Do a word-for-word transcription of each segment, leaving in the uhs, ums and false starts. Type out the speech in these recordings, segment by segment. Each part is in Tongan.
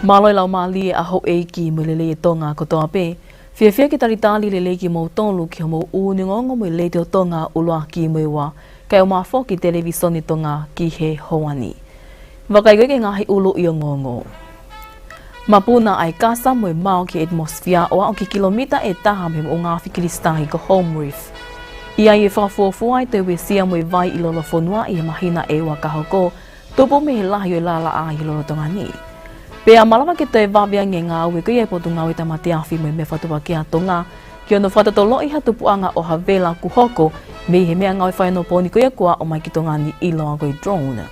Mālō e laumālie ʻa houʻeiki mo e lelei ʻa Tonga kotoa pē. Fiefia ke talitali lelei kimoutolu ki hoʻomou ʻū ongoongo mei he Letiō Tonga ʻUluaki mo e Ua, kae ʻumaʻā foki Televīsone Tonga ki he houa ni. Vakai ko ia ki he ngaahi ʻuluʻi ongoongo. Mapuna ʻa e kasa mo e mao ki he ʻetimosifiā ʻo aʻu ki he kilomita ʻe taha mei he moʻunga afi Kilisitahi ko Home Reef. ʻI ai e fakafuofua ʻa e toe uesia mo e vai ʻi lolofonua ʻi he māhina ʻe ua ka hoko, tupu mei he lahi ʻo e laʻalaʻā ʻi he lolotonga ni. Pea malava ke toe vave ange e ngāue ko ia ʻa e Potungāue Tāmate Afi mo e Meʻa Fakatupu ʻa Tonga, ki hono fakatotoloʻi ha tupuʻanga ʻo ha vela kuo hoko mei he meʻangāue fakaeonopōni ko ia kuo aʻu mai ki Tonga ni ʻiloa ko e drone.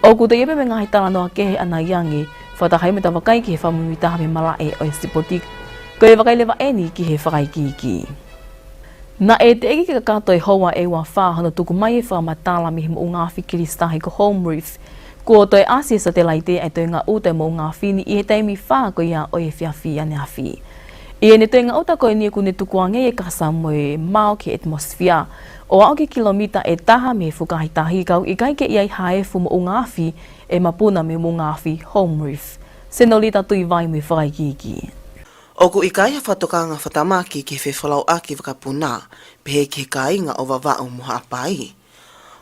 ʻOku toe ʻi ai pē mo e ngaahi talanoa kehe ʻanai ange, fakataha ai mo ʻeta vakai ki he fakamuimuitaha mei he malaʻe ʻo e sipoti. Ko e vakai leva eni ki he fakaikiiki. Naʻe teʻeki ke kakato e houa ʻe ua fā hono tuku mai e fakamatala mei he moʻunga afi Kilisitahi ko Home Reef, kuo toe ʻasi he satelaite ʻa e toe ngaʻuta e moʻunga afi ni ʻi he taimi fā ko ia ʻo e efiafi ʻaneafi. ʻI heʻene toe ngaʻuta ko eni ʻoku ne tukuange e kasa mo e mao ki he ʻetimosifiā ʻo aʻu ki he kilomita ʻe taha mei he fukahi tahi, ka ʻoku ʻikai ke ʻi ai ha efu moʻunga afi ʻe mapuna mei he moʻunga afi Home Reef. Senolita Tuʻivai mo e fakaikiiki. ʻOku ʻikai ha fakatokanga fakatamaki ki he fefolauʻaki vakapuna, pehē ki he kāinga ʻo Vavaʻu mo Haʻapai.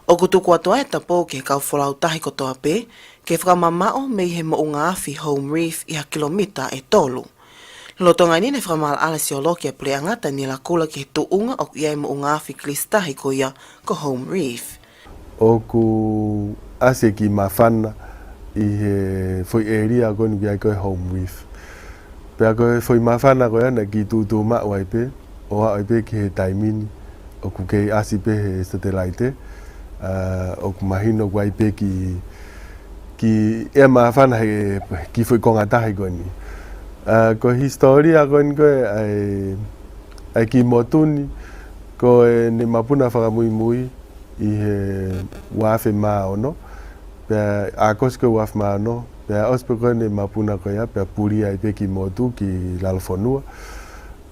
ʻOku tuku atu ai e tapou ki he kau folau tahi kotoa pē ke fakamamaʻo mei he moʻunga afi Home Reef ʻi ha kilomita ʻe tolu. Lolotonga eni naʻe fakamaʻalaʻala sioloki ʻa e Puleʻanga Taniela Kula ki he tuʻunga ʻoku ʻi ai e moʻunga afi Kilisitahi ko ia ko Home Reef. ʻOku ʻasi e kiʻi māfana ʻi he foʻi ʻēlia ko eni ʻoku ʻi ai ko e Home Reef. Pea ko e foʻi māfana ko ia naʻe kiʻi tūtū maʻu ai pē, ʻo aʻu ai pē ki he taimi ni, ʻoku kei ʻasi pē he satelaite, ʻa, ʻoku mahino ʻoku ʻi ai pē kiʻi, kiʻi ʻea māfana he kiʻi foʻi konga tahi ko eni. ʻA, ko e hisitōlia ko eni ko e, ʻa e, ʻa e kiʻi motu ni, ko ʻene mapuna fakamuimui ʻi he ua afe mā ono, pea ʻAokosi ko e ua afe mā ono, pea ʻosi pē ko ʻene mapuna ko ia, pea puli ai pē e kiʻi motu ki lalofonua.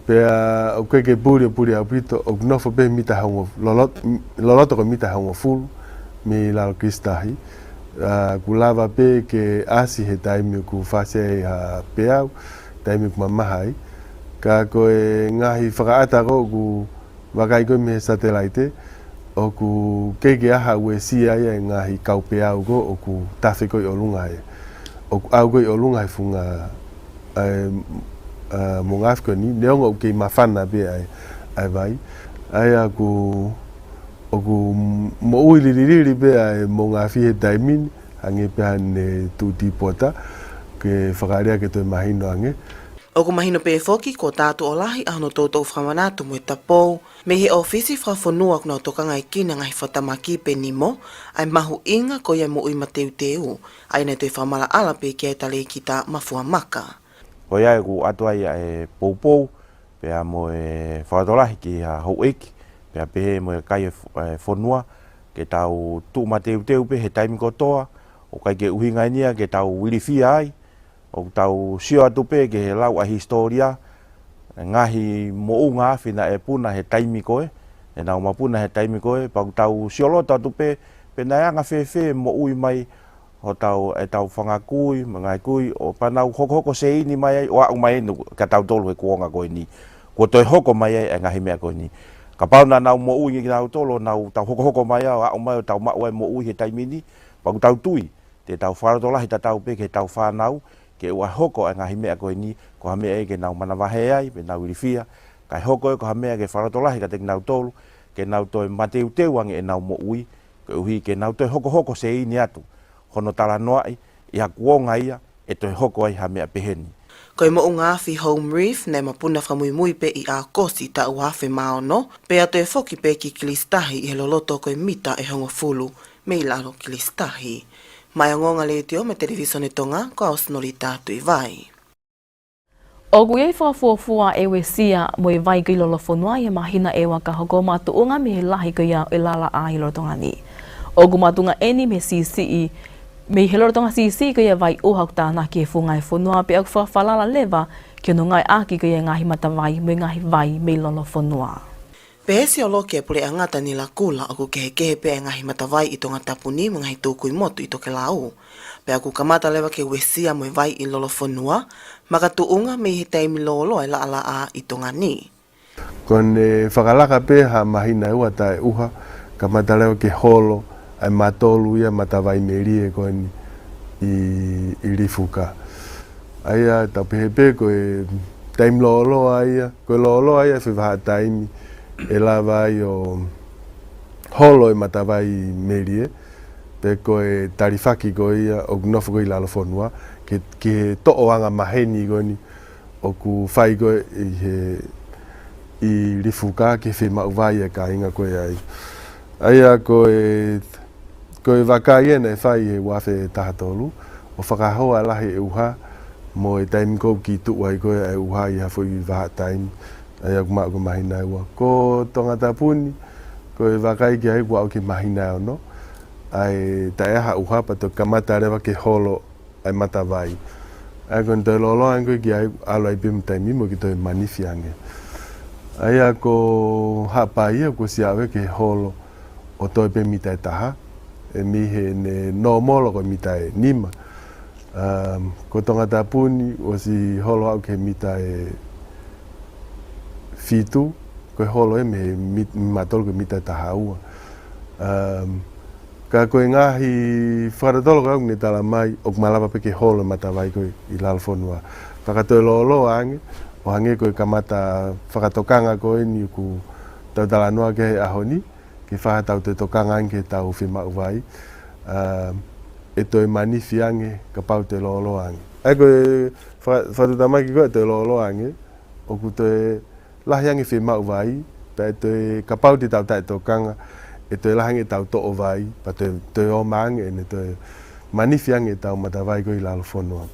Pea ʻoku ʻikai ke puli ʻo puli ʻaupito, ʻoku nofo pē mita ʻe ongo, lolo-, loloto ko e mita ʻe hongofulu mei lalo Kilisitahi. ʻA, ʻoku lava pē ke ʻasi he taimi ʻoku fasi ai ha peau, taimi ʻoku mamaha ai. Ka ko e ngaahi fakaʻata ko ē ʻoku vakai ko ē mei he satelaite, ʻoku ʻikai ke ʻi ai ha uesia ia ʻa e ngaahi kau peau ko ē ʻoku tafe ko ē ʻi ʻolunga he, ʻoku ʻau ko ē ʻi ʻolunga he funga ʻa e, ʻa, moʻunga afi ko eni, neongo ʻoku kei māfana pē ʻa e, ʻa e vai. ʻA ia ʻoku, ʻoku moʻui lililili pē ʻa e moʻunga afi he taimi ni, hangē pē ha ʻene tuʻu tīpota, ke fakalea ke toe mahino ange. ʻOku mahino pē foki kuo tā tuʻo lahi ʻa hono toutou fakamanatu mo e tapou mei he ʻōfisi fakafonua ʻoku nau tokangaekina e ngaahi fakatamaki pe nimo, ʻa e mahuʻinga ko ia e moʻui mateuteu, ʻa ia naʻe toe fakamaʻalaʻala pē ki ai ʻa e Talēkita Mafuamaka. Ko ia ʻoku ʻoatu ai ʻa e poupou, pea mo e fakalotolahi ki ha houʻeiki, pea pehē mo e kakai e f-, e fonua, ke tau tuʻu mateuteu pē he taimi kotoa, ʻoku ʻikai ke ʻuhinga eni ia ke tau ilifia ai, ʻoku tau sio atu pē ki he lau ʻa e hisitōlia, e ngaahi moʻunga afi naʻe puna he taimi ko ē, ʻenau mapuna he taimi ko ē, pea ʻoku tau sioloto atu pē, pe naʻe anga fēfē e moʻui mai hotau, ʻetau fanga kui, mo e ngaahi kui, ʻo pea nau hokohoko seini mai ai, ʻo aʻu mai eni kia tautolu he kuonga ko eni. Kuo toe hoko mai ai e ngaahi meʻa ko eni. Kapau naʻa nau moʻui kinautolu, ʻo nau tau hokohoko mai ai, ʻo aʻu mai ʻo tau maʻu ai e moʻui he taimi ni, pea ʻoku tau tui te tau fakalotolahi tatau pē ki heʻetau fānau, ke ʻoua ʻe hoko e ngaahi meʻa ko eni ko ha meʻa ia ke nau manavahē ai, pe nau ilifia, kae hoko ia ko ha meʻa ke fakalotolahi kiate kinautolu, ke nau toe mateuteu ange ʻenau moʻui, koeʻuhi ke nau toe hokohoko seini atu hono talanoaʻi ʻi ha kuonga ia ʻe toe hoko ai ha meʻa pehē ni. Ko e moʻunga afi Home Reef naʻe mapuna fakamuimui pē ʻi ʻAokosi taʻu ua afe mā ono, pea toe foki pē ki Kilisitahi ʻi he loloto ko e mita ʻe hongofulu mei lalo Kilisitahi. Maʻá e Ongoongo Letiō mo e Televīsone Tonga, ko au Senolita Tuʻivai. ʻOku ʻi ai e fakafuofua e uesia mo e vai ko ē ʻi lolofonua ʻi he māhina ʻe ua ka hoko, makatuʻunga mei he lahi ko ia ʻo e laʻalaʻā ʻi lolotonga ni. ʻOku makatuʻunga eni mei he siʻisiʻi, mei he lolotonga siʻisiʻi ko ia e vai ʻuha ʻoku tānaki he funga e fonua, pea ʻoku fakafalala leva ki hono ngāueʻaki ko ia e ngaahi matavai mo e ngaahi vai mei lolofonua. Pehē ʻe Sioloki e Puleʻanga Taniela Kula ʻoku kehekehe pē ʻa e ngaahi matavai ʻi Tongatapu ni mo e ngaahi tukui motu ʻi tokelau. Pea ʻoku kamata leva ke uesia mo e vai ʻi Lolofonua, makatuʻunga mei he taimi lōloa e laʻalaʻā ʻi Tonga ni. Ko ʻene fakalaka pē ha māhina ʻe ua taʻeʻuha, kamata leva ke holo ʻa e matolu ia matavai melie ko eni ʻi, ʻi Lifuka. ʻA ia tau pehē pē ko e taimi lōloa ia, ko e lōloa ia e foʻi vahaʻa taimi ʻe lava ai ʻo holo e matavai melie, pe ko e talifaki ko ia ʻoku nofo ko ē ʻi Lolofonua, ke, ke toʻo anga maheni ko eni ʻoku fai ko ē ʻi he, ʻi Lifuka ke fiemaʻu vai e kāinga ko ē ai. ʻA ia ko e, ko e vakai ena ʻe fai he ua afe taha tolu, ʻo fakahoa lahi e ʻuha, mo e taimi ko ē ʻoku kiʻi tuʻu ai ko ē e ʻuha ʻi ha foʻi vahaʻa taimi, ʻa ia ʻoku maʻu ko e māhina ʻe ua. Ko Tongatapu ni, ko e vakai ki ai kuo aʻu ki he māhina ʻe ono, ʻa e taʻe ʻi ai ha ʻuha pea toki kamata leva ke holo ʻa e matavai. ʻA ia ko ʻene toe lōloa ange ko ē ki ai ʻalu ai pē mo e taimi mo e kiʻi toe manifi ange. ʻA ia ko Haʻapai ia kuo ʻosi aʻu ia ki he holo ʻo toe pē mita ʻe taha, ʻe mei heʻene nōmolo ko e mita ʻe nima. Um, ko Tongatapu ni ʻosi holo aʻu ki he mita ʻe fitu, ko e holo ē mei he mit-, matolu ko e mita ʻe taha ua. Um, Ka ko e ngaahi fakatotolo ko ē ʻoku ne tala mai, ʻoku malava pē ke holo e matavai ko ē ʻi Lolofonua. Ka ka toe lōloa ange, ʻo hangē ko e kamata fakatokanga ko eni ʻoku tau talanoa ki ai he ʻaho ni, ke fai haʻatau toe tokanga ange ki heʻetau fiemaʻu vai, ʻa, ʻe toe manifi ange kapau toe lōloa ange. ʻA ia ko e fa-, fakatuʻutāmaki ko ē toe lōloa ange, ʻoku toe lahi ange e fiemaʻu vai, pea ʻe toe, kapau te tau taʻetokanga, ʻe toe lahi ange ʻetau toʻo vai, pea toe, toe ō mai ange ʻene toe manifi ange ʻetau matavai ko ē ʻi Lolofonua.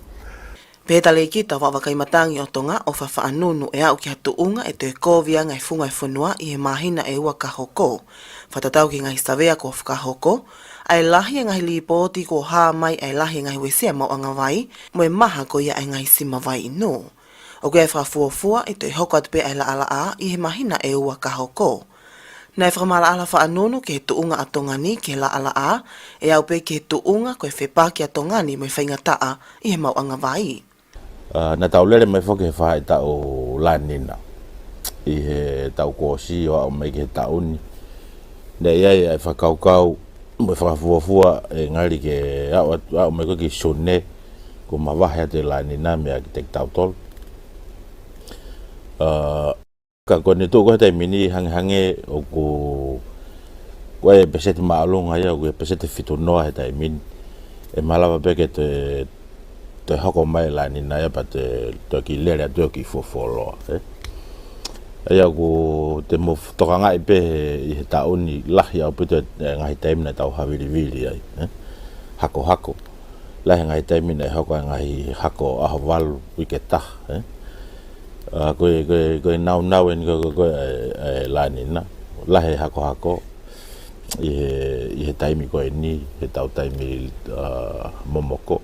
Pehē ʻe Talēkita Vaʻa Vakai Matangi ʻo Tonga, ʻOfa Faʻanunu, ʻe aʻu ki ha tuʻunga ʻe toe kovi ange e funga e fonua ʻi he māhina ʻe ua ka hoko. Fakatatau ki he ngaahi savea kuo fakahoko, ʻa e lahi e ngaahi lipooti kuo hā mai ʻa e lahi e ngaahi uesia maʻuʻanga vai, mo e maha ko ia ʻa e ngaahi sima vai inu. ʻOku ʻi ai e fakafuofua ʻe toe hoko atu pē ʻa e laʻalaʻā ʻi he māhina ʻe ua ka hoko. Naʻe fakamaʻalaʻala Faʻanunu ki he tuʻunga ʻa Tonga ni ki he laʻalaʻā, ʻe aʻu pē ki he tuʻunga ko e fepaki ʻa Tonga ni mo e faingataʻa ʻi he maʻuʻanga vai. Ā, naʻa tau lele mai foki he faʻahitaʻu La Nina ʻi he taʻu kuo ʻosi ʻo aʻu mai ki he taʻu ni. Naʻe ʻi ai ʻa e fakakaukau mo e fakafuofua ʻe ngali ke aʻu atu, aʻu mai ko ē ki Sune, kuo mavahe atu e La Nina mei he ʻākiteki tautolu. Ā, ka ko ʻene tuʻu ko ē he taimi ni hangehangē ʻoku, ko e peseti māʻolunga ia, ʻoku ʻi he peseti fitu noa he taimi ni. ʻE malava pē ke toe, toe hoko mai e La Nina ia pea toe, toe kiʻi lele atu ʻo kiʻi fuofuoloa, ē. ʻA ia ʻoku te mou tokangaʻi pē he, ʻi he taʻu ni lahi ʻaupito e ngaahi taimi naʻa tau havilivili ai, ē. Hakohako. Lahi e ngaahi taimi naʻe hoko ai e ngaahi hako ʻaho valu, uike taha, ē. Ā, ko e, ko e, ko e naunau eni ko e, ko e, ko e, ē, ē, La Nina. Lahi e hakohako ʻi he, ʻi he taimi ko eni, he tau taimi, ā, momoko.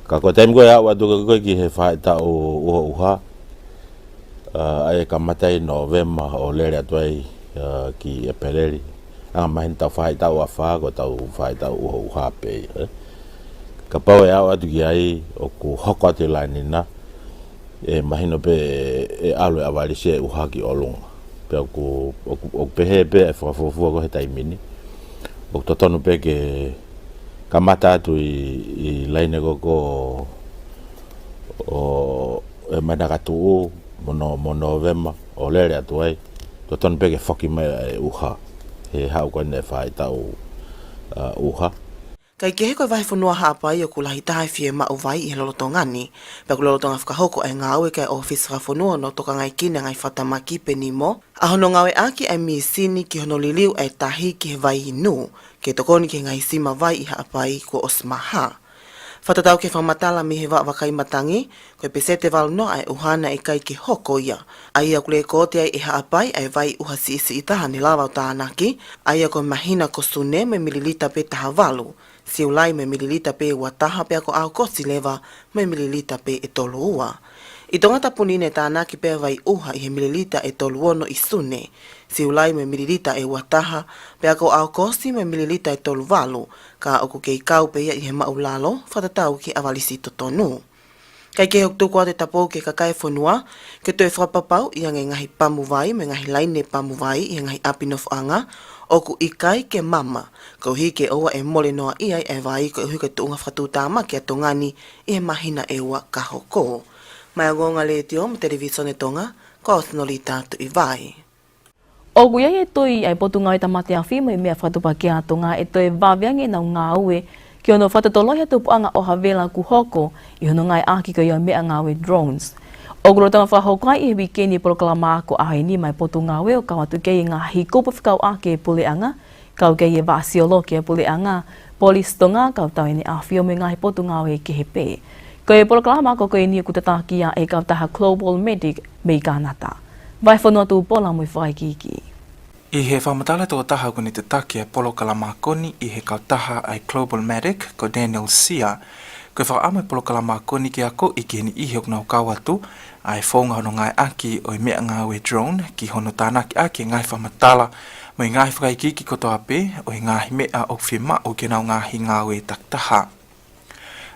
Ka ko e taimi ko ē aʻu atu ko ē ki he faʻahitaʻu ʻuhoʻuha, ā, ʻa ia ʻe kamata ʻi Nōvema ʻo lele atu ai, ā, ki ʻEpeleli. Anga maheni ʻetau faʻahitaʻu afā, ko ʻetau faʻahitaʻu ʻuhoʻuha pē ia, ē. Kapau ʻe aʻu atu ki ai, ʻoku hoko atu e La Nina, ʻe mahino pē ʻe ʻalu e ʻavalisi e ʻuha ki ʻolunga. Pea ʻoku, ʻoku, ʻoku pehē pē e fakafuofua ko ē he taimi ni. ʻOku totonu pē ke kamata atu ʻi, ʻi laine ko ē ko ē ʻo e Manakatuʻu mo Nō-, mo Nōvema ʻo lele atu ai. Totonu pē ke foki mai e ʻuha he haʻu ko eni e faʻahitaʻu, ā, ʻuha. Kae kehe ko e vahefonua Haʻapai ʻoku lahi taha e fiemaʻu vai ʻi he lolotonga ni, pea ʻoku lolotonga fakahoko e ngāue ʻa e ʻōfisi fakafonua ʻo e tokangaʻi kinaua e ngaahi fakatamaki pe NEMO, ʻa hono ngāueʻaki ʻa e mīsini ki hono liliu ʻa e tahi ki he vai inu, ke tokoni ki he ngaahi sima vai ʻi Haʻapai kuo ʻosi maha. Fakatatau ki he fakamatala mei he Vaʻa Vakai Matangi, ko e peseti ʻe valu noa ʻa e ʻuha naʻe ʻikai ke hoko ia. ʻA ia ʻoku lekooti ai ʻe Haʻapai ʻa e vai ʻuha siʻisiʻi taha ne lava ʻo tānaki, ʻa ia ko e māhina ko Sune mo e mililita pē taha valu, Siulai mo e mililita pē ua taha pea ko ʻAokosi leva mo e mililita pē ʻe tolu ua. ʻI Tongatapu ni ne tānaki pē ʻa Vai ʻUha ʻi he mililita ʻe tolu ono ʻi Sune, Siulai mo e mililita ʻe ua taha, pea ko ʻAokosi mo e mililita ʻe tolu valu, ka ʻoku kei kau pē ia ʻi he maʻulalo, fakatatau ki he ʻavalisi totonu. Kae kehe ʻoku tuku atu e tapou ki he kakai e fonua, ke toe fakapapauʻi ange e ngaahi pamu vai mo e ngaahi laine pamu vai ʻi he ngaahi ʻapi nofoʻanga, ʻoku ʻikai ke mama, koeʻuhi ke ʻoua ʻe mole noaʻia ai e vai koeʻuhi ko e tuʻunga fakatuʻutāmaki ʻa Tonga ni ʻi he māhina ʻe ua ka hoko. Mei he Ongoongo Letiō mo e Televīsone Tonga, ko Sinolita Tuʻivai. ʻOku ʻi ai e tui ʻa e Potungāue Tāmate Afi mo e Meʻa Fakatuʻupakē ʻa Tonga ʻe toe vave ange ʻenau ngāue ki hono fakatotoloʻi ha tupuʻanga ʻo ha vela kuo hoko ʻi hono ngāueʻaki ko ia ʻo e meʻangāue drones. ʻOku lolotonga fakahoko ai ʻi he uike ni e polokalama ako ʻaho ni maʻá e Potungāue ʻo kau atu ki ai e ngaahi kupu fekauʻaki e puleʻanga, kau ki ai e vaʻa siolokī ʻa e puleʻanga, Polisi Tonga, Kautaha ʻEne ʻAfio mo e ngaahi potungāue kehe pē. Ko e polokalama ako ko eni ʻoku tataki ia ʻe he kautaha Global Medic mei Kānata. Vahefonua Tupola mo e fakaikiiki. ʻI he fakamatala ʻa e tokotaha ʻoku ne tataki e polokalama ako ni ʻi he kautaha ʻa e Global Medic, ko Daniel Sia, ko e fakaʻamu e polokalama ako ni ke akoʻi ki he niʻihi ʻoku nau kau atu ʻa e founga hono ngāueʻaki ʻo e meʻangāue drone ki hono tānakiʻaki e ngaahi fakamatala mo e ngaahi fakaikiiki kotoa pē ʻo e ngaahi meʻa ʻoku fiemaʻu ki heʻenau ngaahi ngāue takitaha.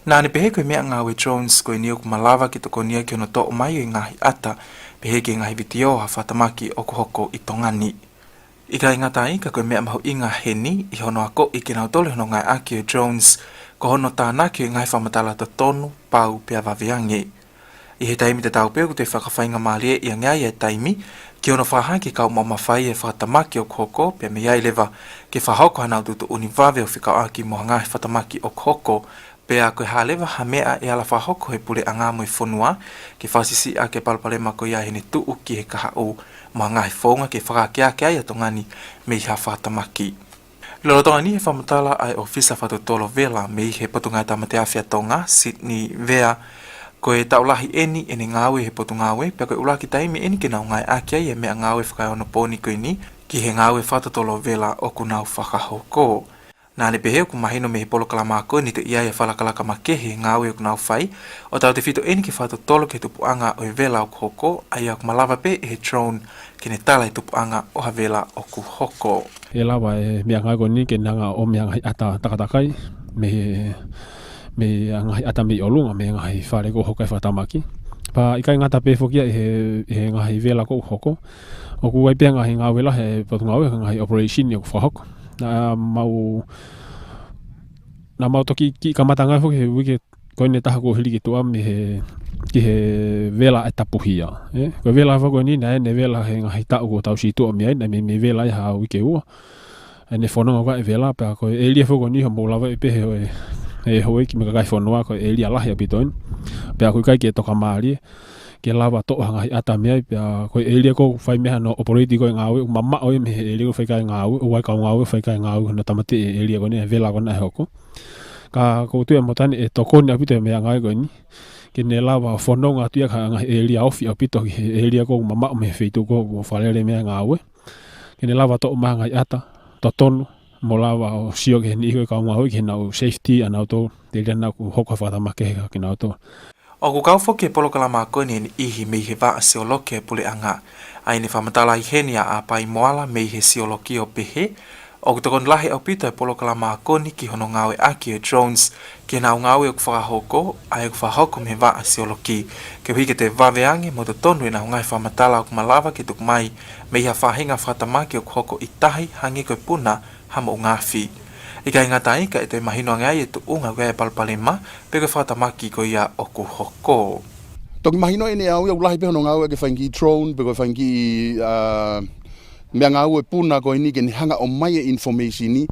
Naʻá ne pehē ko e meʻangāue drones ko eni ʻoku malava ke tokoni ia ki hono toʻo mai e ngaahi ʻata, pehē ki he ngaahi vitiō ʻo ha fakatamaki ʻoku hoko ʻi Tonga ni. ʻIkai ngata ai, ka ko e meʻa mahuʻinga heni ʻi hono akoʻi kinautolu hono ngāueʻaki e drones, ko hono tānaki e ngaahi fakamatala totonu, pau pea vave ange. ʻI he taimi tatau pē ʻoku toe fakafaingamālieʻi ange ai e taimi ki hono fakahā ki he kau maʻu mafai e fakatamaki ʻoku hoko, pea mei ai leva ke fakahoko hanau tuʻutuʻuni vave ʻo fekauʻaki mo ha ngaahi fakatamaki ʻoku hoko, pea ko e hā leva ha meʻa ʻe ala fakahoko ʻe he puleʻanga mo e fonua ke fakasiʻisiʻi ʻaki e palopalema ko ia heʻene tuʻu ki he kahaʻu mo ha ngaahi founga ke fakaakeake ai ʻa Tonga ni mei ha fakatamaki. Lolotonga ni he fakamatala ʻa e ʻōfisa fakatotolo vela mei he Potungāue Tāmate Afi ʻa Tonga, Sydney Vea, ko e taʻu lahi eni ʻene ngāue he Potungāue, pea ko e ʻuluaki taimi eni ke nau ngāueʻaki ai e meʻangāue fakaeonopooni ko eni ki he ngāue fakatotolo vela ʻoku nau fakahoko. Naʻá ne pehē ʻoku mahino mei he polokalama ako ni ʻoku ʻi ai e fakalakalaka makehe he ngāue ʻoku nau fai, ʻo tautefito eni ke fakatotolo ki he tupuʻanga ʻo e vela ʻoku hoko, ʻa ia ʻoku malava pē ʻe he drone ke ne tala e tupuʻanga ʻo ha vela ʻoku hoko. ʻE lava e meʻangāue ko eni ke ne hanga ʻo ʻomi ha ngaahi ʻata takatakai mei he, mei he ngaahi ʻata mei ʻolunga, mei he ngaahi fale ʻoku hoko ai e fakatamaki. Pea ʻikai ngata pē foki ia ʻi he, ʻi he ngaahi vela ʻoku hoko, ʻoku ʻi ai pē ngaahi ngāue lahi ʻa e Potungāue, ngaahi operation ʻoku fakahoko. Naʻa mau, naʻa mau toki kiʻi kamata ngāue foki he uike ko eni ʻe taha kuo hili ki tuʻa mei he, ki he vela ʻa e Tapuhia. ʻE, ko e vela foki ko eni naʻe, naʻe vela he ngaahi taʻu kuo tau situʻa mei ai, naʻe mei, mei vela ai ha uike ʻe ua. ʻEne fononga ko ē e vela, pea ko e ʻēlia foki ko eni ʻoku mou lava ʻo pehē ʻe, ʻe houʻeiki mo e kakai e fonua, ko e ʻēlia lahi ʻaupito eni. Pea ʻoku ʻikai ke tokamālie ke lava toʻo ha ngaahi ʻata mei ai, pea ko e ʻēlia ʻoku fai mei ai hono operate ko ē e ngāue, ʻoku mamaʻo ia mei he ʻēlia ʻoku fai ki ai e ngāue, ʻoku ʻi ai e kau ngāue ʻoku fai ki ai e ngāue, hono tāmateʻi e ʻēlia ko eni, e vela ko eni ʻe hoko. Ka ʻoku ou tui ʻe Mōtani ʻe tokoni ʻaupito e meʻangāue ko eni ke ne lava ʻo fononga atu ia ki ha ngaahi ʻēlia ofi ʻaupito ki he ʻēlia ʻoku mamaʻo mei he feituʻu ʻoku fakalele mei ai e ngāue. Ke ne lava toʻo mai ha ngaahi ʻata totonu, mo lava ʻo sio ki he niʻihi ko ē kau ngāue ki heʻenau safety ʻanautolu, telia naʻa ʻoku hoko ha fakatamaki kehe kiate kinautolu. ʻOku kau foki he polokalama ako ni e niʻihi mei he vaʻa siolokī ʻa e puleʻanga. ʻA ia ne fakamatalaʻi heni ʻa ʻApai Moala mei he siolokī ʻo pehē, ʻoku tokoni lahi ʻaupito e polokalama ako ni ki hono ngāueʻaki e drones ki heʻenau ngāue ʻoku fakahoko, ʻa ia ʻoku fakahoko mei he vaʻa siolokī, koeʻuhi ke toe vave ange mo totonu ʻenau ngaahi fakamatala ʻoku malava ke tuku mai mei ha faʻahinga fakatamaki ʻoku hoko ʻi tahi, hangē ko e puna ha moʻunga afi. ʻIkai ngata ai, ka ʻe toe mahino ange ai e tuʻunga ʻoku ʻi ai e palopalema pe ko e fakatamaki ko ia ʻoku hoko. Toki mahino ʻeni ʻe au ia ʻoku lahi pē hono ngāueʻaki e faʻahinga kiʻi drone pe ko e faʻahinga kiʻi, ʻa, meʻangāue puna ko eni ke ne hanga ʻo ʻomai e information ni.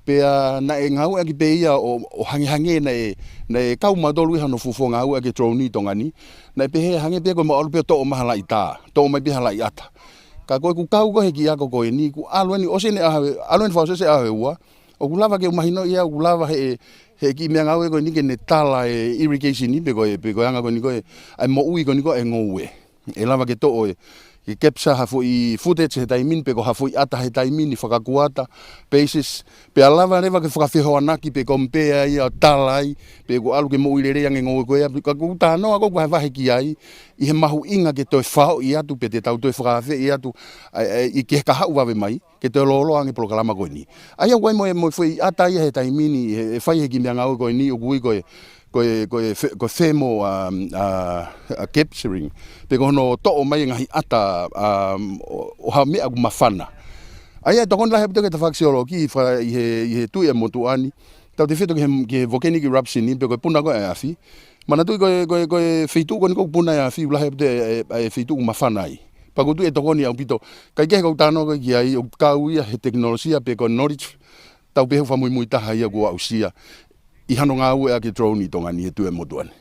Pea naʻe ngāueʻaki pē ia ʻo, ʻo hangehangē naʻe, naʻe kau mautolu ʻi hano fuofua ngāueʻaki e drone ʻi Tonga ni. Naʻe pehē hangē pē ko e mau ʻalu pē ʻo toʻo mai ha laʻi tā, toʻo mai pē ha laʻi ʻata. Ka ko ʻeku kau ko ē he kiʻi ako ko eni, kuo ʻalu eni, ʻosi eni ʻaho, ʻalu eni fakaʻosi ʻaho ʻe ua, ʻoku lava ke u mahinoʻi ia, ʻoku lava he, he kiʻi meʻangāue ko eni ke ne tala e irrigation ni pe ko e, pe ko e anga ko eni ko ē ʻa e moʻui ko eni ko ē ʻa e ngoue. ʻE lava ke toʻo e, Ke capture ha foʻi footage he taimi ni, pe ko ha foʻi ʻata he taimi ni, fakakuata, basis, pea lava leva ke fakafehoanaki pe compare ia ʻo tala ai, pe ʻoku ʻalu ke moʻui lelei ange ngoue ko ia, ka ʻoku ou talanoa ʻoku ou vahevahe ki ai, ʻi he mahuʻinga ke toe faoʻi atu, pe te tau toe fakaafeʻi atu, ʻa, ʻa, ʻi he kahaʻu vave mai, ke toe lōloa ange polokalama ko eni. ʻA ia ʻoku ʻi ai mo e, mo e foʻi ʻata ia he taimi ni, he, he fai he kiʻi meʻangāue ko eni, ʻoku ui ko e, ko e, ko e fe-, ko e thermal, um, uh, uh, capturing. Pe ko hono toʻo mai e ngaahi ʻata, um, ʻo, ʻo ha meʻa ʻoku mafana. ʻA ia ʻe tokoni lahi ʻaupito ki he tafaʻaki siolokī fa-, ʻi he, ʻi he tuʻi ʻa e motuʻa ni. Tautefito ki he, ki he volcanic eruption ni, pe ko e puna ko ē ʻa e afi. Manatuʻi ko e, ko e, ko e feituʻu ko eni ʻoku puna ai e afi, ʻoku lahi ʻaupito e, e, e feituʻu ʻoku mafana ai. Pea ʻoku ou tui ʻe tokoni ʻaupito. Kae kehe ʻoku ou talanoa ko ē ki ai, ʻoku kau ia he tekinolosia pe ko e knowledge, tau pehē ʻoku fakamuimui taha ia kuo aʻusia ʻi hano ngāueʻaki e drone ʻi Tonga ni he tuʻi ʻa e motuʻa ni.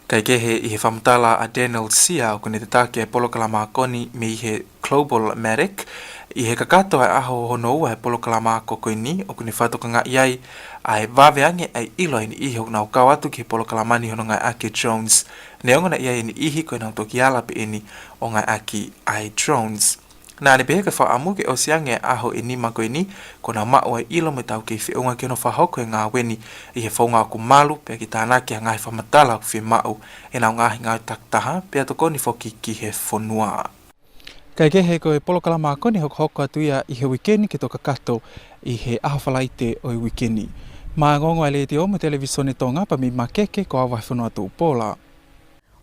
Kae kehe, ʻi he fakamatala ʻa Daniel Sia, ʻoku ne tataki e polokalama ako ni mei he Global Matic, ʻi he kakato ʻa e ʻaho hono ua e polokalama ako ko eni, ʻoku ne fakatokangaʻi ai ʻa e vave ange ʻa e ʻilo ʻa e niʻihi ʻoku nau kau atu ki he polokalama ni hono ngāueʻaki e drones. Neongo naʻe ʻi ai e niʻihi ko ʻenau toki ala pē eni ʻo ngāueʻaki ʻa e drones. Naʻa ne pehē ko e fakaʻamu ke ʻosi ange e ʻaho ʻe nima ko eni, kuo nau maʻu ʻa e ʻilo mo e taukei feʻunga ki hono fakahoko e ngāue ni ʻi he founga ʻoku malu, pea ke tānaki ha ngaahi fakamatala ʻoku fiemaʻu ʻenau ngaahi ngāue takitaha, pea tokoni foki ki he fonua. Kae kehe, ko e polokalama ako ni ʻe hokohoko atu ia ʻi he uike ni ke toki kakato ʻi he ʻaho Falaite ʻo e uike ni. Maʻá e ongoongo ʻa e Letiō mo e Televīsone Tonga pea mei Makeke, ko au Vahefonua Tuʻupola.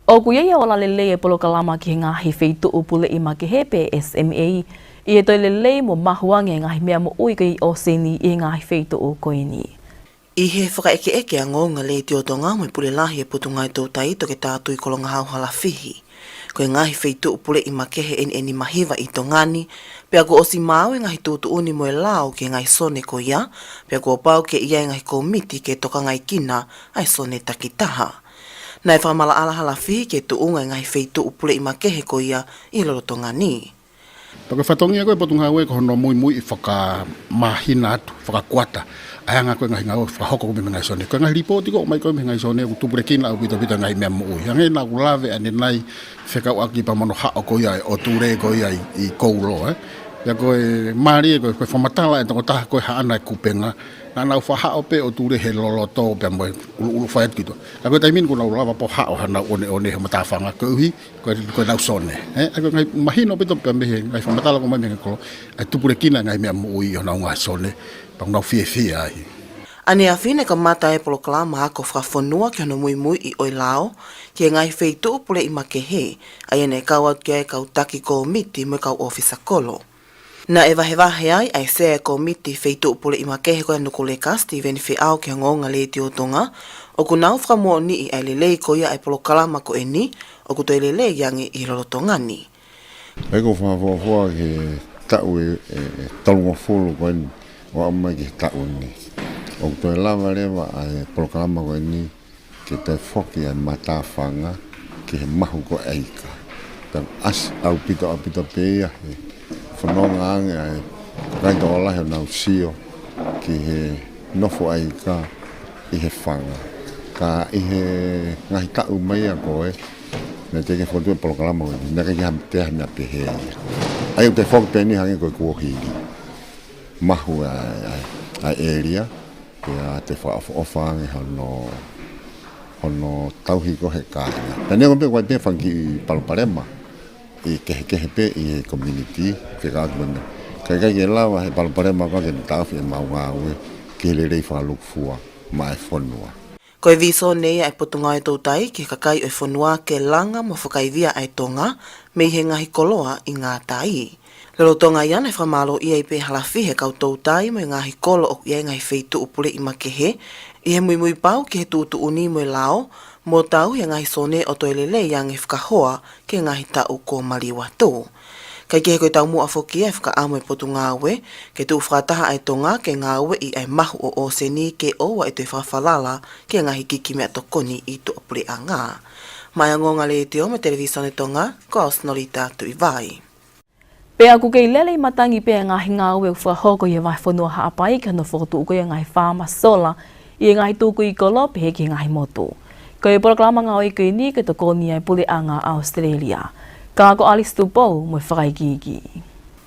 ʻOku ʻi ai e ola lelei e polokalama ki he ngaahi feituʻu puleʻi makehe pe S M A, ʻi he toe lelei mo mahu ange e ngaahi meʻa moʻui ko ia ʻi ʻōseni ʻi he ngaahi feituʻu ko eni. ʻI he fakaʻekeʻeke ʻa e ongoongo ʻa e Letiō Tonga mo e Pule Lahi ʻo e Potungāue Toutai, Toketā Tuʻikolongahau Halafihi, ko e ngaahi feituʻu puleʻi makehe ʻe niʻihi ʻe nima hiva ʻi Tonga ni, pea kuo ʻosi maau e ngaahi tuʻutuʻuni mo e lao ki he ngaahi sone ko ia, pea kuo pau ke ʻi ai e ngaahi kōmiti ke tokangaekina ʻa e sone takitaha. Naʻe fakamaʻalaʻala ʻa Halafihi ki he tuʻunga e ngaahi feituʻu puleʻi makehe ko ia ʻi lolotonga ni. Pea ko e fatongia ko ē ʻo e Potungāue ko hono muimuiʻi fakamāhina atu, fakakuata ʻa e anga ko ē e ngaahi ngāue fakahoko ko ē mei he ngaahi sone. Ko e ngaahi lipooti ko ē ʻoku ʻomai ko ē mei he ngaahi sone ʻoku tupulekina ʻaupito ʻaupito e ngaahi meʻa moʻui. Hangē naʻa ku lave ʻanenai fekauʻaki pea mo hono haʻo ko ia e ʻOtule ko ia ʻi, ʻi Koulo, ē. Pea ko e mālie ko ē, ko e fakamatala ʻa e tokotaha ko ē haʻana e kupenga, naʻa nau fakahaʻo pē ʻOtule he loloto pea mo e ʻuluʻulu fai atu ki tuʻa. Ka ko e taimi ni kuo nau lava pē ʻo haʻo hanau ʻoneʻone he matāfanga koeʻuhi ko e, ko ʻenau sone. Ē, ʻa ia ko e ngaahi mahino ʻaupito pea mei he ngaahi fakamatala ko ē ʻomai mei he ngaahi kolo, ʻa e tupulekina e ngaahi meʻa moʻui ʻi honau ngaahi sone, pea ʻoku nau fiefia ai. ʻAneafi naʻe kamata e polokalama ako fakafonua ki hono muimuiʻi ʻo e lao ki he ngaahi feituʻu puleʻi makehe, ʻa ia naʻe kau atu ki ai e kau taki kōmiti mo e kau ʻōfisa kolo. Naʻe vahevahe ai ʻa e Sea e Kōmiti Feituʻu Puleʻi Makehe ko ia ʻa Nukuleka, Steven Feau, ki he ongoongo ʻa e Letiō Tonga, ʻoku nau fakamoʻoniʻi ʻa e lelei ko ia ʻa e polokalama ko eni, ʻoku toe lelei ange ʻi lolotonga ni. ʻOku ou fakafuofua ki he taʻu ʻe, ʻe, ʻe tolungofulu ko eni ʻo aʻu mai ki he taʻu ni, ʻoku toe lava leva ʻa e polokalama ko eni ke toe foki ʻa e matāfanga ki he mahu ko ē ʻa e ika. Pea ʻasi ʻaupito, ʻaupito pē ia he fononga ange ʻa e kakai tokolahi ʻo nau sio ki he nofo ʻa e ika ʻi he fanga. Ka ʻi he ngaahi taʻu mai ia ko ē, naʻe teʻeki fokotuʻu e polokalama ko eni, naʻe ʻikai ke ha meʻa pehē ia. ʻA ia ʻoku toe foki pē eni hangē ko e kuohili. Mahu ʻa e, ʻa e, ʻa e ʻēlia, pea toe fakaʻofoʻofa ange hono, hono tauhi ko ē he kāinga. Pea neongo pē ʻoku ʻi ai pē fanga kiʻi palopalema ʻi kehekehe pē ʻi he community, fekauʻaki mo e meʻa, ka ʻikai ke lava he palopalema ko ia ke ne taʻofi ʻemau ngāue ki he lelei fakalūkufua maʻa e fonua. Ko e vīsone ia ʻa e Potungāue Toutai ki he kakai ʻo e fonua ke langa mo fakaivia ʻa e Tonga mei he ngaahi koloa ʻi ngātai. Lolotonga ia naʻe fakamālōʻia ai pē ʻe Halafihi e kau toutai mo e ngaahi kolo ʻoku ʻi ai e ngaahi feituʻu puleʻi makehe ʻi he muimui pau ki he tuʻutuʻuni mo e lao, mo tauhi e ngaahi sone ʻo toe lelei ange fakahoa ki he ngaahi taʻu kuo maliu atu. Kae kehe, ko e taumuʻa foki ia e fakaʻamu e Potungāue ke tuʻu fakataha ʻa e Tonga ke ngāueʻi ʻa e mahu ʻo e ʻōseni ke ʻoua ʻe toe fakafalala ki he ngaahi kiʻi meʻatokoni ʻi tuʻapuleʻanga. Maʻá e ongoongo ʻa e Letiō mo e Televīsone Tonga, ko au Sinolita Tuʻivai. Pea ʻoku kei lelei matangi pē ʻa e ngaahi ngāue ʻoku fakahoko ʻi he Vahefonua Haʻapai ki hono fokotuʻu ko ia e ngaahi faama sola ʻi he ngaahi tukui kolo pehē ki he ngaahi motu. Ko e polokalama ngāue ko eni ko e tokoni ʻa e Puleʻanga ʻAositelēlia. Ka ko Alice Tupou mo e fakaikiiki.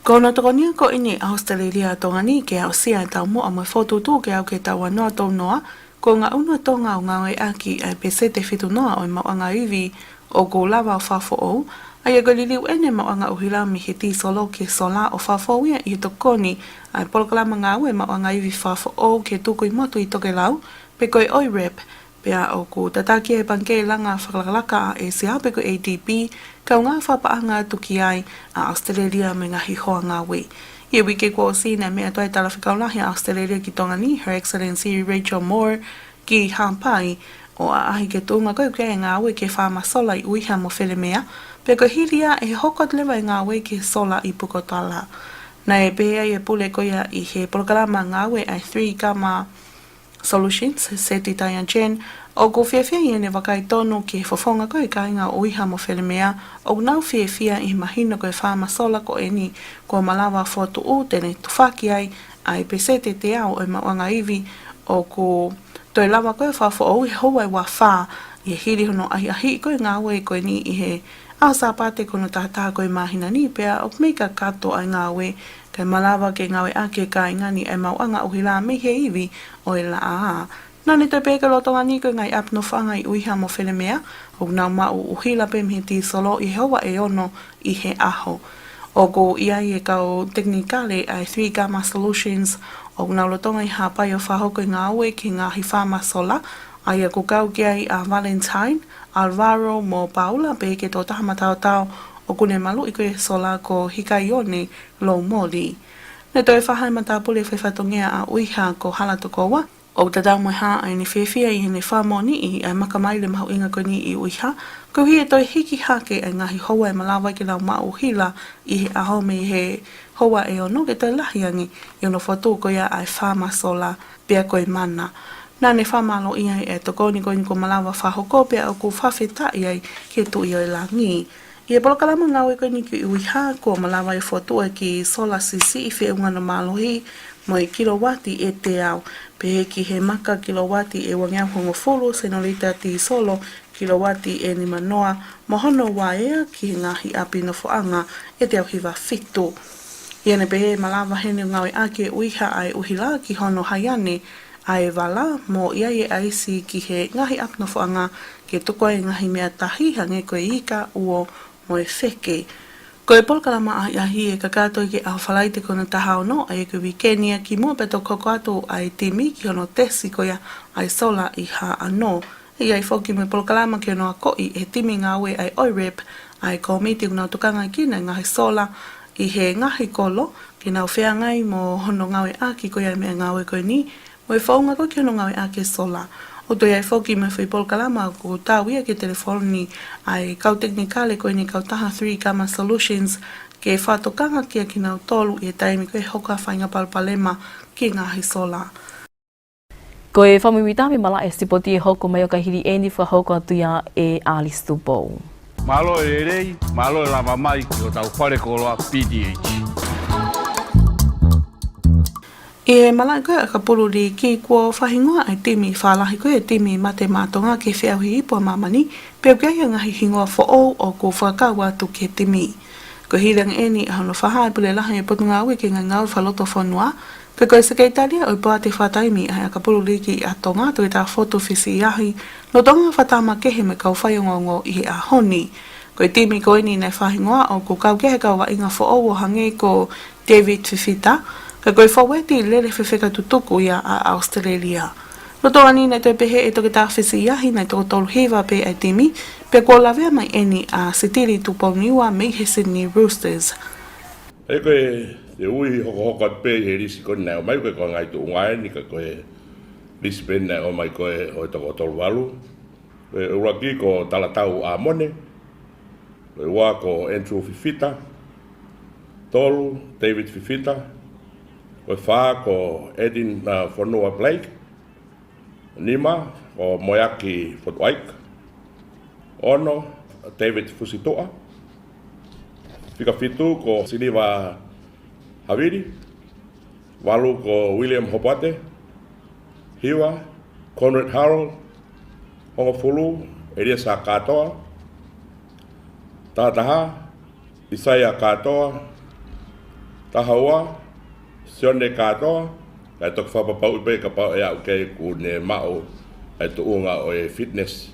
Ko hono tokonia ko eni ʻa ʻAositelēlia ʻa Tonga ni ke aʻusia e taumuʻa mo e fokotuʻutuʻu ke aʻu ki he taʻu ua noa tolu noa, ko e ngaʻunu ʻa Tonga ʻo ngāueʻaki ʻa e peseti ʻe fitu noa ʻo e maʻuʻanga ivi ʻoku lava ʻo fakafoʻou. ʻA ia ko e liliu eni e maʻuʻanga ʻuhila mei he tīsolo ki he sola ʻo fakafoʻou ia ʻi he tokoni ʻa e polokalama ngāue maʻuʻanga ivi fakafoʻou ki he tukui motu ʻi tokelau, pe ko e ʻoirep, pea ʻoku tataki ʻe he Pangikē Langa Fakalakalaka ʻa ʻĒsia pe ko e A D B, kaungā fakapaʻanga atu ki ai ʻa ʻAositelēlia mo e ngaahi hoa ngāue. ʻI he uike kuo ʻosi naʻe meʻa atu ai e Talafekau Lahi ʻa ʻAositelēlia ki Tonga ni, Her Excellency Rachel Moore, ki Haʻapai, ʻo ʻaʻahi ki he tuʻunga ko ē ʻoku ʻi ai e ngāue ki he faama sola ʻi ʻUiha mo Felemea, pea ko e hili ia ʻe hoko atu leva e ngāue ki he sola ʻi Pukotala. Naʻe pehē ai e pule ko ia ʻi he polokalama ngāue ʻa e Three Kama Solutions, Seti Taiajen, ʻoku fiefia ʻi heʻene vakai tonu ki he fofonga ko ē e kāinga ʻo ʻUiha mo Felemea, ʻoku nau fiefia ʻi he mahino ko e faama sola ko eni kuo malava fokotuʻu te ne tufaki ai ʻa e peseti ʻe teau ʻo e maʻuʻanga ivi ʻoku toe lava ko ē fakafoʻou he houa ʻe ua fā, ʻi he hili hono ʻahiʻahiʻi ko ē e ngāue ko eni ʻi he ʻaho Sāpate ko hono taha taha ko ē māhina ni, pea ʻoku mei kakato ʻa e ngāue kae malava ke ngāueʻaki ʻe he kāinga ni ʻa e maʻuʻanga ʻuhila mei he ivi ʻo e laʻā. Naʻa ne toe pehē ko e lolotonga ni ko e ngaahi ʻapi nofoʻanga ʻi ʻUiha mo Felemea ʻoku nau maʻu ʻuhila pē mei he tīsolo ʻi he houa ʻe ono ʻi he ʻaho. ʻOku ʻi ai e kau tekinikale ʻa e Three Kama Solutions ʻoku nau lolotonga ʻi Haʻapai ʻo fakahoko e ngāue ki he ngaahi faama sola, ʻa ia ʻoku kau ki ai ʻa Valentine, Alvaro mo Paula, pehē ki he tokotaha mataotao ʻoku ne maluʻi ko ē e sola ko Hikaione Loumoli. Naʻe toe fakahā ʻe he matāpule faifatongia ʻa ʻUiha ko Hala Tokoua, ʻoku tatau mo e hā ʻa ʻene fiefia ʻi heʻene fakamoʻoniʻi ʻa e maka maile mahuʻinga ko eni ʻi ʻUiha, koeʻuhi ʻe toe hiki hake ʻa e ngaahi houa ʻe malava ai ke nau maʻu ʻuhila ʻi he ʻaho mei he houa ʻe ono ke toe lahi ange ʻi hono fokotuʻu ko ia ʻa e faama sola pea ko e mana. Naʻa ne fakamālōʻia ai e tokoni ko eni kuo malava fakahoko pea ʻoku fakafetaʻi ai ki he Tuʻi ʻo e Langi. ʻI he polokalama ngāue ko eni ki ʻUiha, kuo malava ʻo fokotuʻu e kiʻi sola siʻisiʻi feʻunga hono mālohi mo e kilowati ʻe teau, pehē ki he maka kilowati ʻe uangeau hongofulu, senolita tīsolo kilowati ʻe nimanoa, mo hono uaea ki he ngaahi ʻapi nofoʻanga ʻe teau hiva fitu. ʻI heʻene pehē, malava heni ʻo ngāueʻaki ʻe ʻUiha ʻa e ʻuhila ki hono haiane ʻa e vala, mo ʻi ai e ʻaisi ki he ngaahi ʻapi nofoʻanga ke tuku ai e ngaahi meʻa tahi hangē ko e ika, uo mo e feke. Ko e polokalama ʻahiʻahi ʻe kakato ki he ʻaho Falaite ko hono taha ono, ʻa ia ko e uike ni ia kimuʻa pea toki hoko atu ʻa e timi ki hono tesi ko ia ʻa e sola ʻi Haʻano. ʻE ʻi ai foki mo e polokalama ki hono akoʻi ʻe he timi ngāue ʻa e ʻOIREP ʻa e kōmiti ʻoku nau tokangaʻi ʻa e ngaahi sola ʻi he ngaahi kolo, ke nau feangai mo hono ngāueʻaki ko ia e meʻangāue ko eni, mo e founga ko ē ki hono ngāueʻaki e sola. ʻOku toe ʻi ai foki mo e foʻi polokalama ʻoku tau ia ki he telefoni ʻa e kau tekinikale ko eni e kautaha Three Kama Solutions, ke fakatokanga kiate kinautolu ʻi he taimi ko ē ʻe hoko ai e faʻahinga palopalema ki he ngaahi sola. Ko e fakamuimuitaha mei he malaʻe sipoti ʻe hoko mai ʻo ka hili eni fakahoko atu ia ʻe Alice Tupou. Mālō e lelei, mālō e lava mai ki hotau fale koloa P T H. ʻI he malaʻe ko ē ʻakapulu līki, kuo fakahingoa e timi fālahi ko ē, timi Mate Maʻa Tonga, ki he feʻauhi ipu ʻa māmani, pea ʻoku ʻi ai e ngaahi hingoa foʻou ʻoku fakakau atu ki he timi. Ko e hili ange eni ʻa hono fakahā ʻe he Pule Lahi ʻo e Potungāue ki he Ngaahi Ngāue Fakalotofonua, ka ko e Sekelitali ʻo e Poate Fakataimi ʻa e ʻakapulu līki ʻa Tonga, Toketā Fotu Fisiʻiahi, lolotonga fakatāmateʻi mo e kau faiongoongo ʻi he ʻaho ni. Ko e timi ko eni naʻe fakahingoa ʻoku kau ki ai e kau vaʻinga foʻou ʻo hangē ko David Fifita, ka ko e fōueti lele fefeka tutuku ia ʻa ʻAositelēlia. Lolotonga ni naʻe toe pehē ʻe Toketā Fisiʻiahi naʻe toko tolu hiva pē ʻa e timi, pea kuo lavea mai eni ʻa Sitili Tupouniua mei he Sydney Roosters. ʻE ko e, te ui hokohoko atu pē ʻi he lisi ko eni naʻe ʻomai, ko e, ko e ngaahi tuʻunga eni, ka ko e lisi pē eni naʻe ʻomai ko ē ʻo e toko tolu valu. Ko e ʻuluaki ko Talatau ʻAmone. Ko e ua ko Andrew Fifita. Tolu, David Fifita. Ko e fā ko Edin, uh, Fonua Blake. Nima ko Moeaki Fotuaik. Ono, David Fusituʻa. Fika fitu ko Siliva Havili. Valu ko William Hopoate. Hiva, Conrad Harold. Hongofulu, Eliesa Katoa. Tahataha, ʻIsaia Kātoa, taha ua, Sione Kātoa, kae toki fakapapauʻi pē kapau ʻe aʻu ki ai kuo ne maʻu ʻa e tuʻunga ʻo e fitness.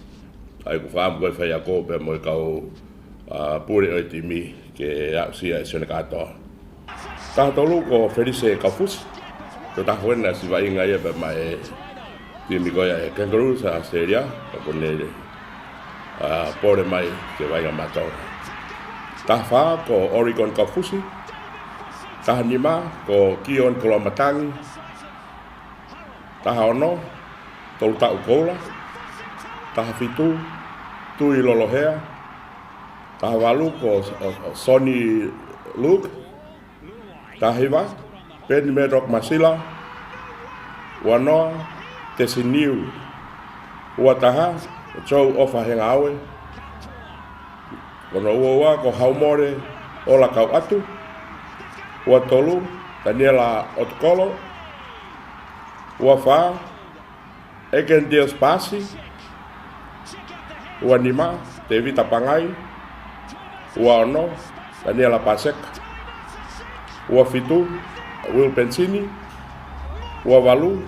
ʻA ia ʻoku fakaʻamu ko e faiako pea mo e kau, ā, pule ʻo e timi ke aʻusia ʻe Sione Kātoa. Taha tolu ko Felise Kaufusi, ko e taha foki ena siʻi vaʻinga ia pea maʻa e timi ko ia ʻa e Kangaroos ʻa ʻAositelēlia, ka kuo ne, ā, pole mai ke vaʻinga maʻa Tonga. Taha fā ko Oregon Kaufusi, taha nima ko Kion Koloamatangi, taha ono Tolutaʻu Koula, taha fitu Tui Lolohea, taha valu ko, ʻo, ʻo Soni Luke, taha hiva Peni Medok Masila, ua noa Tesiniu, ua taha Joe ʻOfa Hengaue, ko hono ua ua ko Haumole Ola Kauʻatu, ua tolu Taniela ʻOtukolo, ua fā Eken Dias Pasi, ua nima Tevita Pangai, ua ono Taniela Paseka, ua fitu Will Pensini, ua valu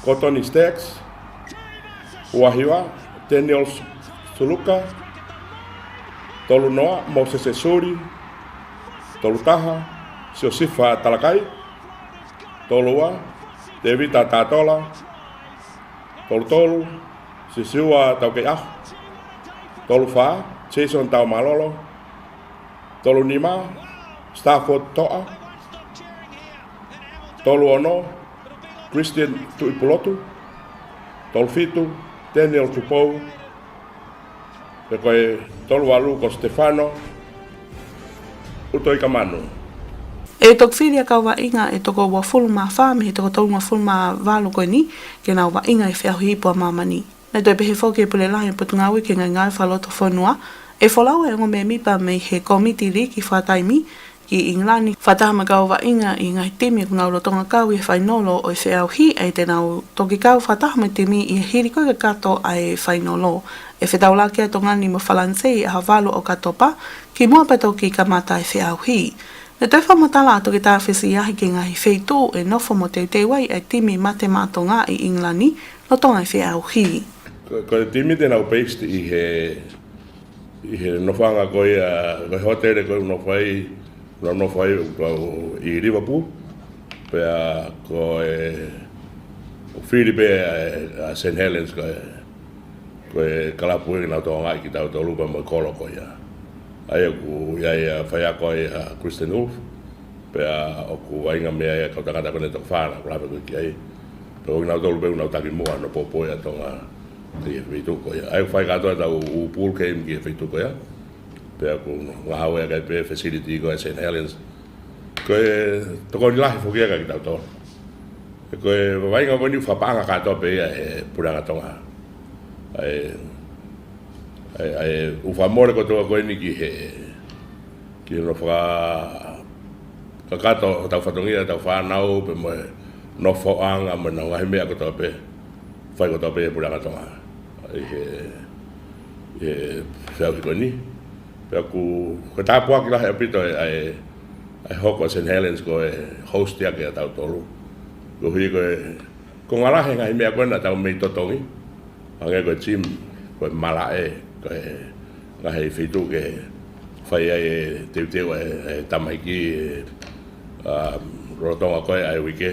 Kotoni Stacks, ua hiva Daniel Suluka, tolu noa Mosese Suli, tolu taha Siosifa Talakai, tolu ua Tevita Tatola, tolu tolu Sisiua Taukeʻaho, tolu fā Jason Taumalolo, tolu nima Stafford Toʻa, tolu ono Christian Tuʻipulotu, tolu fitu Daniel Tupou, pea ko e tolu valu ko Stefano ʻUtoikamanu. ʻE toki fili ʻa e kau vaʻinga ʻe toko uofulu mā fā mei he toko tolungofulu mā valu ko eni ke nau vaʻinga ʻi he feʻauhi ipu ʻa māmani. Naʻe toe pehē foki ʻe he Pule Lahi ʻo e Potungāue ki he Ngaahi Ngāue Fakalotofonua, ʻe folau ʻa e ongo mēmipa mei he kōmiti liki fakataimi ki ʻIngilani, fakataha mo e kau vaʻinga ʻi he ngaahi timi ʻoku nau lolotonga kau ʻi he fainolo ʻo e feʻauhi, ʻe te nau toki kau fakataha mo e timi ʻi he hili ko ē kakato ʻa e fainolo. ʻE fetaulaki ʻa Tonga ni mo Falanisē ʻi he ʻaho valu ʻo ʻOkatopa, kimuʻa pea toki kamata e feʻauhi. Naʻe toe fakamatala ʻa Toketā Fisiahi ki he ngaahi feituʻu ʻe nofo mo teuteu ai ʻa e timi Mate Maʻa Tonga ʻi ʻIngilani, lolotonga e feʻauhi. Ko, ko e timi te nau based ʻi he, ʻi he nofoʻanga ko ia, ko e hōtele ko ē ʻoku nofo ai, ʻoku nau nofo ai ʻoku tau ʻi Liverpool, pea ko e, ʻoku fili pē ʻa, ʻa Saint Helens ko e, ko e kalapu ia ke nau tokangaʻi kitautolu pea mo e kolo ko ia. ʻA ia ʻoku ʻi ai ʻa e faiako ia ʻa Kristen Wolf, pea ʻoku vaʻinga mei ai ʻa e kau tangata ko eni ʻe toko fā naʻa ku lave ko ē ki ai. Pea ko kinautolu pē ʻoku nau taki muʻa hono poupou ʻa Tonga ki he feituʻu ko ia. ʻA ia ʻoku fai kātoa ʻetau ʻū pool game ki he feituʻu ko ia. Pea ʻoku ngāueʻaki ai pē facility ko ē ʻa Saint Helens. Ko e tokoni lahi foki ia kiate kitautolu. He ko e vaʻinga ko eni ʻoku fakapaʻanga kātoa pē ia ʻe he Puleʻanga Tonga. ʻA e, ʻa e, ʻa e ʻū fakamole kotoa ko eni ki he, ki hono fakakakato hotau fatongia, hotau fānau, pea mo e nofoʻanga, mo ʻenau ngaahi meʻa kotoa pē, fai kotoa pē ʻe he Puleʻanga Tonga ʻi he, ʻi he feʻauhi ko eni. Pea ʻoku, ko e tāpuaki lahi ʻaupito ʻa e, ʻa e, ʻa e hoko ʻa Saint Helens ko e host ia kiate kitautolu. Koeʻuhi ko e, ko e ngaahi lahi e ngaahi meʻa ko ē naʻa tau mei totongi. Hangē ko e gym, ko e malaʻe, ko e ngaahi feituʻu ke fai ai e teuteu ʻa e, ʻa e tamaiki, ʻa, lolotonga ko ē ʻa e uike,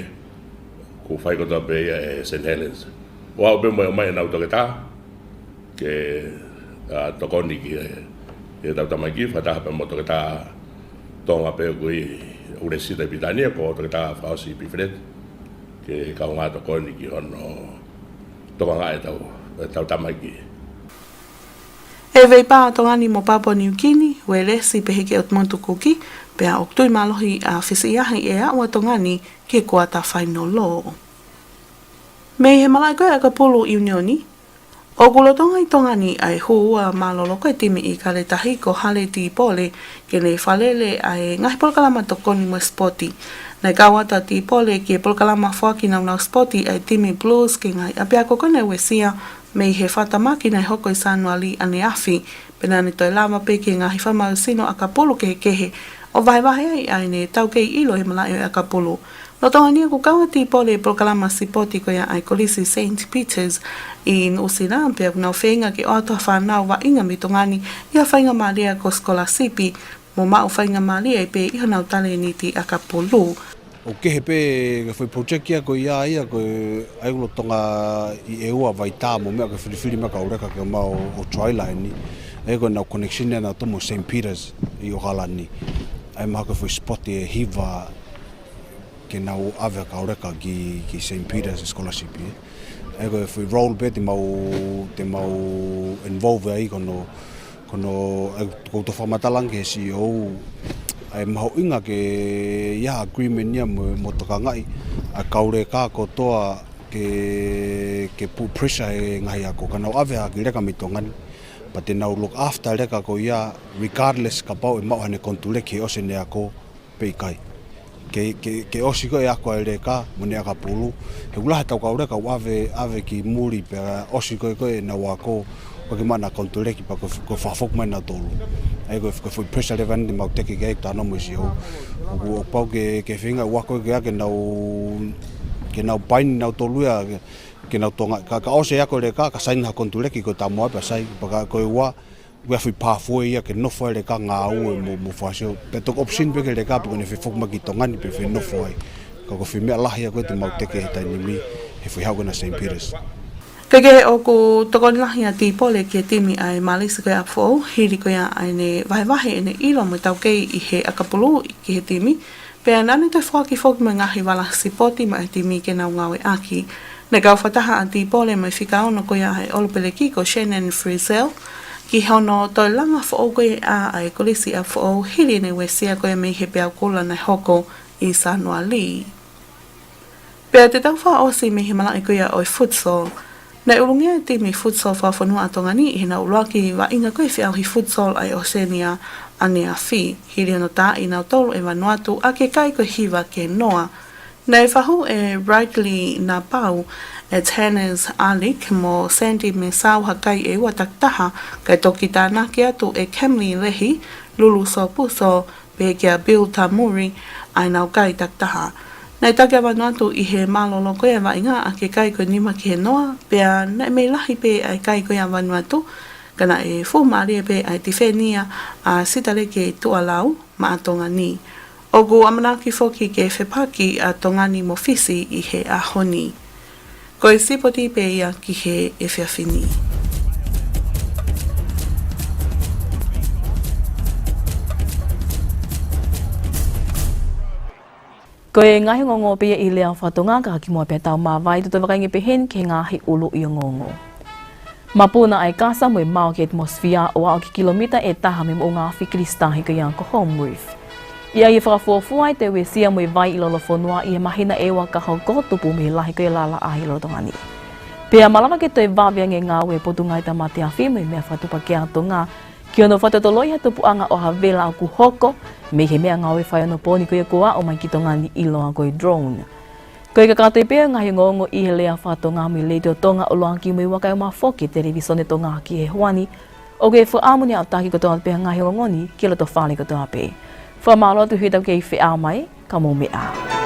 ʻoku fai kotoa pē ia ʻe Saint Helens. ʻO aʻu pē mo e ʻomai ʻenau toketā ke, ʻa, tokoni ki he, ki heʻetau tamaiki, fakataha pē mo e toketā Tonga pē ʻoku ʻi ʻUlesita ʻi Pilitānia, ko Toketā Fakaʻosi Pifeleti, ke kaungā tokoni ki hono tokangaʻi ʻetau, ʻetau tamaiki. ʻE veipā ʻa Tonga ni mo Papua Niu Kini, Uēlesi pehē ki ʻOtu Motu Kuki, pea ʻoku tui mālohi ʻa Fisiahi ʻe aʻu ʻa Tonga ni ki he kuata fainolo. Mei he malaʻe ko ē ʻa ʻAkapulu ʻIunioni, ʻoku lolotonga ʻi Tonga ni ʻa e hū ua mālōlō ko ē timi ʻIkale Tahi ko Hale Tīpole, ke ne falele ʻa e ngaahi polokalama tokoni mo e sipoti. Naʻe kau atu ʻa Tīpole ki he polokalama foaki naunau sipoti ʻa e timi Blues ki he ngaahi ʻapiako ko ē naʻe uesia mei he fakatamaki naʻe hoko ʻi Sānuali ʻaneafi, Pea naʻa ne toe lava pē ki he ngaahi fakamālohisino ʻakapulu kehekehe ʻo vahevahe ai ʻa ʻene taukei ʻilo he malaʻe ʻo e ʻakapulu. Lolotonga ni ʻoku kau ʻa Tipole he polokalama sipoti ko ia ʻa e Kolisi Saint Peter's ʻi Nuʻusila, pea ʻoku nau feinga ke ʻoatu ha fānau vaʻinga mei Tonga ni ʻi ha faingamālie ko e sikolasipi mo maʻu faingamālie pē ʻi honau talēniti ʻakapulu. ʻOku kehe pē ko e foʻi project ia ko ia, ia ko e ʻai lolotonga ʻi ʻEua, Vaitā mo e meʻa, ko e filifili mai ʻa e kau leka ke mau ō ʻo try laine. ʻA ia ko ʻenau connection ʻanautolu mo Saint Peter's ʻi ʻOkalani. ʻA ia mahalo ko e foʻi spot ʻe hiva ke nau ʻave ʻa e kau leka ki, ki Saint Peter's scholarship, ē. ʻA ia ko e foʻi role pē te mau, te mau involve ai, ko hono, ko hono, ʻa ia ʻoku ou toe fakamatala ange ki he C E O, ʻa e mahuʻinga ke ʻi ai ha agreement ia mo, mo tokangaʻi ʻa e kau leka kotoa ke, ke put pressure he ngaahi ako. Ka nau ʻave ha kiʻi leka mei Tonga ni, pea te nau look after e leka ko ia, regardless kapau ʻe maʻu haʻane konituleki he ʻosi ʻene ako pe ʻikai. Ke, ke, ke ʻosi ko ē e ako ʻa e leka mo ʻene ʻakapulu. He ʻoku lahi ʻetau kau leka ʻoku ʻave, ʻave ki muli pea ʻosi ko ē, ko ē ʻenau ako, ʻoku ʻikai ke maʻu haʻana konituleki pea ko e, ko e fakafoki mai ʻanautolu. ʻA ia ko e, ko e foʻi pressure leva eni te mau teke ki ai, talanoa mo e C E O. ʻOku, ʻoku pau ke, ke feinga ʻa e ako ia ke nau, ke nau bind ʻanautolu ia, ke, ke nau tokangaʻi. Ka, ka ʻosi e ako e leka, ka saini ha konituleki ko e taumuʻa pea sai, pea ka ko e ua, ʻoku ʻi ai e foʻi pathway ia ke nofo ai e leka ngāue mo, mo fāsio. Pea toki option pē ki he leka pe ko ʻene fefoki mai ki Tonga ni pe fenofo ai. Ka ko e foʻi meʻa lahi ia ko ē te mau teke he taimi ni, he foʻi haʻu ko ena Saint Peter's. Kae kehe ʻoku tokoni lahi ʻa Tipole ki he timi ʻa e Mālisi ko ia ʻa Apifoʻou, hili ko ia ʻa ʻene vahevahe ʻene ʻilo mo e taukei ʻi he ʻakapulu ki he timi, pea naʻa ne toe foaki foki mo e ngaahi vala sipoti maʻa e timi ke nau ngāueʻaki. Naʻe kau fakataha ʻa Tipole mo e fika ono ko ia ʻa e ʻOlopeleki ko Shannon Frizzell, ki hono toe langa foʻou ko ia ʻa e Kolisi ʻa Apifoʻou hili ʻene uesia ko ia mei he peau kula naʻe hoko ʻi Sānuali. Pea te tau fakaʻosi mei he malaʻe ko ia ʻo e futsal. Naʻe ʻulungia e timi futsal fakafonua ʻa Tonga ni ʻi heʻenau ʻuluaki vaʻinga ko ia ʻi he feʻauhi futsal ʻa e ʻOsēnia ʻaneafi, hili hono taaʻi ʻe nautolu ʻa Vanuatu ʻaki e kai ko e hiva ki he noa. Naʻe fahu ʻe Brightly Napau, ʻe Tanners Alick mo Sandy Mesau ha kai ʻe ua takitaha, kae toki tānaki atu ʻe Camley Lehi, Lulu Sopuso, pehē kia Bill Tamuri ʻa ʻenau kai takitaha. Naʻe taki ʻa Vanuatu ʻi he mālōlō ko ia e vaʻinga ʻaki e kai ko e nima ki he noa, pea naʻe mei lahi pē ʻa e kai ko ia ʻa Vanuatu, ka naʻe fuʻu mālie pē ʻa e tifeni ia ʻa Sitaleki Tuʻalau maʻa Tonga ni. ʻOku ʻamanaki foki ke fepaki ʻa Tonga ni mo Fisi ʻi he ʻaho ni. Ko e sipoti pē ia ki he efiafi ni. Ko e ngaahi ongoongo pē ia ʻi he lea faka-Tonga, ka kimuʻa pea tau māvae, tau toe vakai ange pē heni ki he ngaahi ʻuluʻi ongoongo. Mapuna ʻa e kasa mo e mao ki he ʻatimosifia ʻo aʻu ki he kilomita ʻe taha mei he moʻunga afi kilisitahi ko ia ko Home Reef. ʻI ai e fakafuofua ʻa e uesia mo e vai ʻi lolofonua ʻi he māhina ʻe ua ka hoko, tupu mei he lahi ko ia e laʻalaʻā ʻi lolotonga ni. Pea malava ke toe vave ange e ngāue ʻa e Potungāue Tāmate Afi mo e Meʻa Fakatuʻupakē ʻa Tonga ki hono fakatotoloʻi ha tupuʻanga ʻo ha vela ʻoku hoko mei he meʻangāue fai-onopooni ko ia kuo aʻu mai ki Tonga ni ʻiloa ko e drone. Ko e kakato ia pē ʻo e ngaahi ongoongo ʻi he lea faka-Tonga mei he Letiō Tonga ʻo Loaki mo e ua kae ʻumaʻā foki e Televīsone Tonga ki he ʻaho ni. ʻOku fakaʻamu ni ʻa e taki kotoa pē ʻa e ngaahi ongoongo ni ki loto fale kotoa pē. Fakamālō atu he ʻetau kei feʻao mai, ka mou meʻa ā.